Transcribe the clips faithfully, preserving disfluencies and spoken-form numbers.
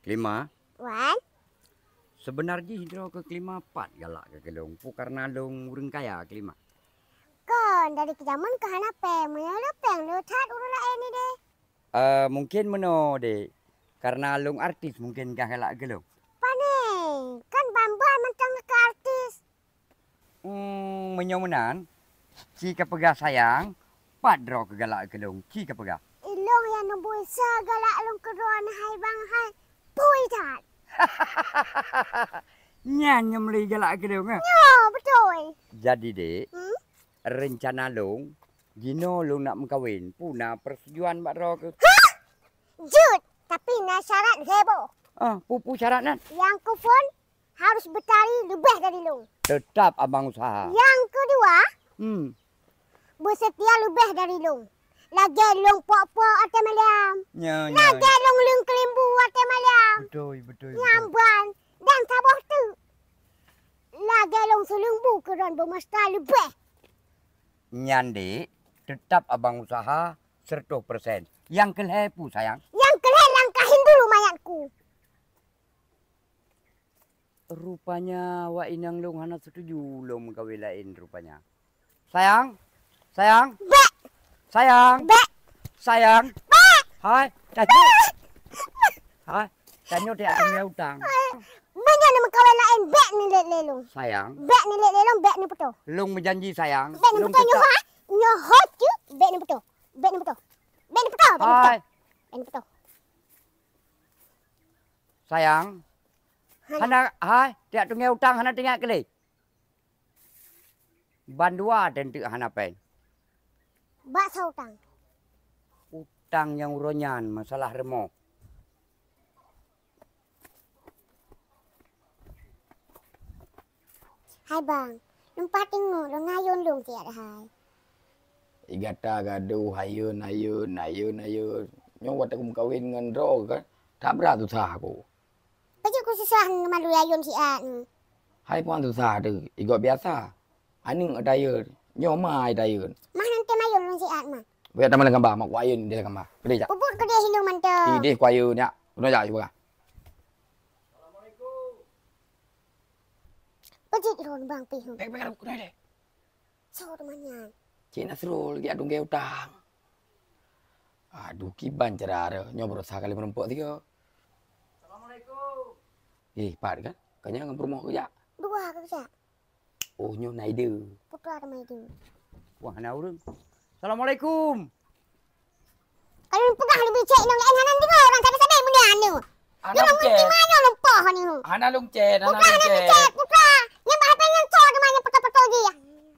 Kelima. Wan. Seubeuna jih droe keu Kelima pat galak keu lôn. Peue kareuna lôn ureueng kaya Kelima? Kon, dari keujameun ka hana péng. Meunyoe le péng, le that ureueng laén ideh. Eh, mungken meunoe, Dek. Kareuna lôn artis, mungken kah galak keu lôn. Pane, kan ban-ban mantong keu artis. Hmm, meunyoe meunan, ci kapeugah sayang, pat droe keu galak keu lôn, ci kapeugah. Ilôn nyang neubui sa galak lôn keu droe hai bang hai, pui that. Nyan nyang meuli galak keu lôn, eh? Nyoe, beutôi. Jadi, Dek, hmm? Reuncana lôn, jinoe lôn nak meukawen, peue na persetujuan bak droe keu? Hah? Jeuet, tapi na syarat lhèe boh. Ah, peue-peue syarat nyan? Nyang keu phôn harôh beutari leubeh dari lôn. Teutap abang useuha. Nyang keudua, hmm, beuseutia leubeh dari lôn. Lagèe lôn pok-pok watèe malam. Nyo, nyo. Lagèe lôn leueng keulimbu watèe malam. Beutôi, beutôi, beutôi. Nyan ban, dan saboh teuk. Lagèe lôn seuleueng bu keu droen beumesra leubeh. Nyan, Dek, teutap abang useuha seureutoh persen. Nyang keu lhèe peue, sayang? Nyang keu lhèe langkahin dulu mayatku. Rupanya awak inong lôn hana setuju lôn meukawen laén rupanya. Sayang, sayang. Bèk. Sayang. Bèk. Sayang. Bèk. Hai, tanyoe. Hai, tanyoe tiak tinggai utang. Meunyoe neumeukawen laén, bèk neulét lé lôn. Sayang. Bèk neulét lé lôn, bèk neuputôh. Lôn meujanji, sayang. Bèk neuputôh nyoe, ha? Nyoe hot jeuet, bèk neuputôh. Bèk neuputôh. Bèk neuputôh, bèk neuputôh. Hai. Bèk neuputôh. Sayang. Hana. Hana, hai, tiak tinggai utang, hana teuingat keu lé. Bandua teunteuk hana péng. Bak soe utang? Utang nyang uroe nyan masalah rumoh. Hai bang, lôn patéh ngon lôn ayôn lôn siat hai. Gata gadoh ayôn, ayôn, ayôn, ayôn. Nyoe watèe kumeukawen ngon droe kan, that brat susah ku. Pajan kususah ngon malu ayôn siat nyoe. Hai puan susah teuh, igob biasa. Aneuk atayôn, nyoe ma atayôn. Mah nan tem ayôn lôn siat mah. Bèk tamah lam kamba, mak kuayôn di lam kamba. Keudeh jak. Puput keudeh hileung mantong. Ideh kuayôn nyak. Keunoe jak cuba. Peucit lôn bang pih. Bèk, bèk, keunoe deh. Soe teuma nyan? Cik Nasrul, geujak tunggé utang. Aduh, kiban cara nyoe beurasa kali meurumpok tiga. Assalamualaikum. Eh, pat kan? Kanya ngon peurumoh kujak. Dua kujak. Oh, nyoe Naide. Putra teuma itu. Wah, na ureueng. Assalamualaikum. Kalau peugah lebih cek nang laén hana deungoe ureueng sabe-sabe meunyoe anu. Hana lungcet. Di mana lumpah ni? Hana lungcet, hana lungcet. Putra, hana lungcet. Putra, nyang bah pengen cok di mana foto-foto dia?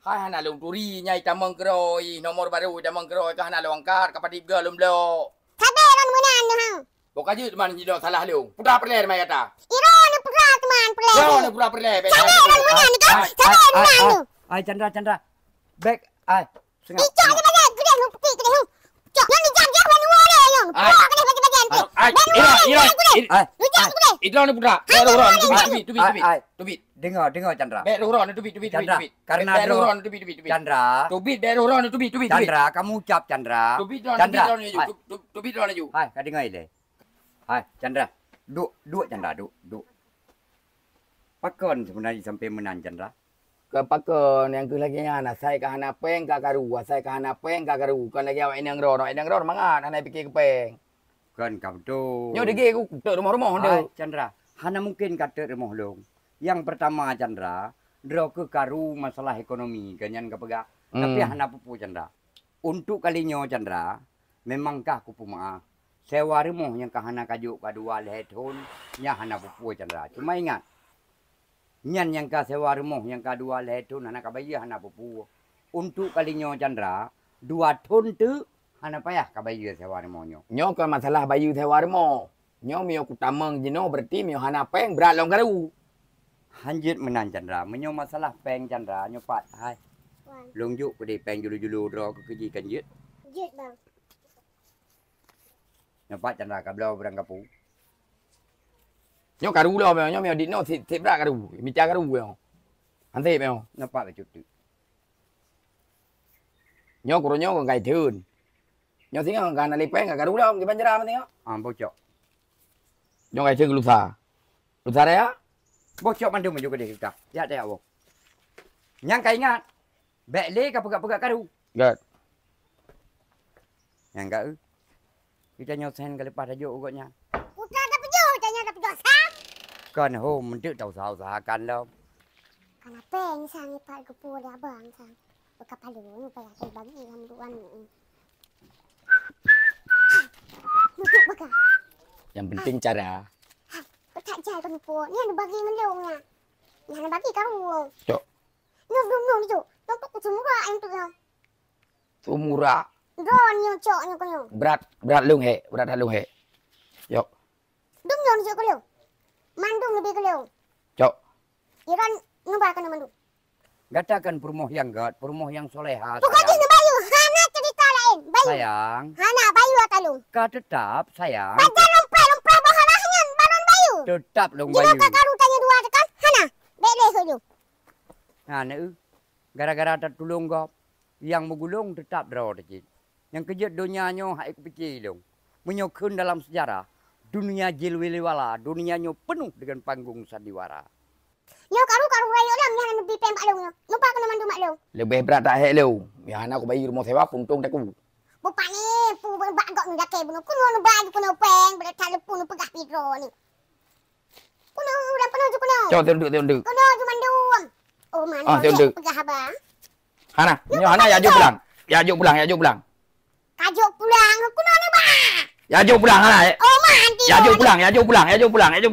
Hai hana lung turi nyai tamong keuroi, nomor baru tamong keuroi ka hana lung angkat, ka padib ga lom blok. Sabe lom meunan ha. Boka jeuet teuma jinoe salah lông. Putra peureulèe teuma gata. Iro ni putra teuma peureulèe. Iro ni putra peureulèe. Sabe lom meunan ni kan? Sabe meunan tu. Ai Chandra, Chandra. Bèk ai. Icok ni bagai gede hu peti gede hu. Cok yang ni jam dia wan dua dia yang. Ai. Dua kena bagi-bagi nanti. Ai, ira, ira. Ai. Lu jam gede. Ira ni putra. Bèk roh-roh ni tubit, tubit, tubit, tubit. Ai. Tubit. Dengar, dengar Chandra. Bèk roh-roh ni tubit, tubit, tubit, tubit. Karena bèk roh-roh ni tubit, tubit, tubit. Chandra. Tubit, bèk roh-roh ni tubit, tubit, tubit. Chandra, kamu ucap Chandra. Tubit roh ni, tubit roh ni. Tubit roh ni. Hai, ka dengar ilèe. Hai, Chandra. Duek, duek Chandra, duek, duek. Pakon seubeuna jih sampai meunan, Chandra? Kon pakon nyang keuh lagèe nyan, asai ka hana pèng ka karu, asai ka hana pèng ka karu. Kon lagèe awak inong droe, awak inong droe mangat hana piké keu pèng. Kon ka beutôi. Nyoe degé ku teuk rumoh-rumoh tu. Hai, Chandra, hana mungken ka teuk rumoh lôn. Nyang peurtama, Chandra, droe keuh karu masalah ekonomi, keu nyan ka peugah. Tapi hana peue-peue, Chandra. Untuk kali nyoe, Chandra, memang kah kupeumeu'ah. Sewa rumoh nyang ka hana kajok ka dua lhèe thon, nyan hana peue-peue, Chandra. Cuma ingat, nyan nyang ka sewa rumoh nyang ka dua lhèe thon hana kabayeue hana peue-peue. Untuk kali nyoe, Chandra, dua thon teuk hana payah kabayeue sewa rumoh nyoe. Nyoe kon masalah bayeue sewa rumoh. Nyoe meunyoe kutamong jinoe, berarti meunyoe hana pèng, brat lom karu. Han jeuet meunan, Chandra. Meunyoe masalah pèng, Chandra, nyoe pat, hai. Wan. Lôn jok keudeh pèng julu-julu droe keu jih kan jeuet? Jeuet, Bang. Nyoe pat, Chandra, ka bloe barang kapeue. Nyoe karu lom, nyoe, nyoe, nyoe, di nyoe, sit, sit brat karu. Mita karu, nyoe. Han sép, nyoe. Nyoe pat bacut tu. Nyoe kuro nyoe kon kai theun. Nyoe singoh ka na lipeng ka karu lom kiban jeuram singoh. Ah, bocok. Nyoe ka cek lusa. Lusa raya? Boh cok mandum juga deh kita. Ya, tak ya, boh. Nyang ka ingat. Bèk lé ka peugah-peugah karu. Gèt. Nyang ka, eh. Kita nyoe sen ka leupah tajok u gobnyan. Udah dah peujok, tanya dah peujok sam. Kon ho, meudeuk tau usaha-usahakan lom. Kenapa yang sang ipat geupeu dah abang sang? Beuka palu ni payah bagi ngon duan ni. Nutuk beuka. Yang penting cara. Petak jai kau nupo. Ni ada bagi ngelong ya. Ni ada bagi kau. Cok. Nyoe belum nyoe tu. Nampak kucing murah yang tu ya. Sumura. Drone nyoe cok nyoe kau nyoe. Berat, berat lung he, berat lung he. Yok. Dum nyoe cok kau. Mandum lebih kau. Cok. Iran nuba kena mandum. Gata kan peurumoh nyang gèt, peurumoh nyang soleha. Pokok jih sayang. Bayu, hana cerita lain. Bayu. Sayang. Hana bayu atalung. Ka tetap sayang. Pajan lumpah-lumpah bahalah nyan balon bayu. Tetap lung bayu. Jinoe ka karu tanya dua tekan, hana. Bèk lé keu jih. Hana eu. Gara-gara tatulông gob, nyang meugulông teutap droe teuh cit. Nyang keujeuet donya nyoe hai kupiké lôn. Meunyoe kheun dalam seujarah, dunia jilwilwala, dunia nyoe peunoh deungon panggong sandiwara. Nyoe karu-karu rayeuk lom nyang hana neubi péng bak lôn nyoe. Nupa keunoe mandum bak lôn. Leubeh brat that hék lôn. Nyang hana kubayeue rumoh sewa puntông teuk. Bupani pu bak gok nyoe dakée bunoe. Keunoe neuba keunoe péng, beulet that leupue neupeugah pidro ni. Keunoe ureueng peunoh ju keunoe. Cok, tunduk, tunduk. Keunoe ju mandum. Oh, mandum. Ah, tunduk. Peugah haba. Hana, nyoe hana, ya jok pulang. Ya jok pulang, ya jok pulang. Ka jok pulang, keunoe neuba. Ya jok pulang, hana, eh. Oh, mati. Ya jok pulang, ya jok pulang, ya jok pulang, ya jok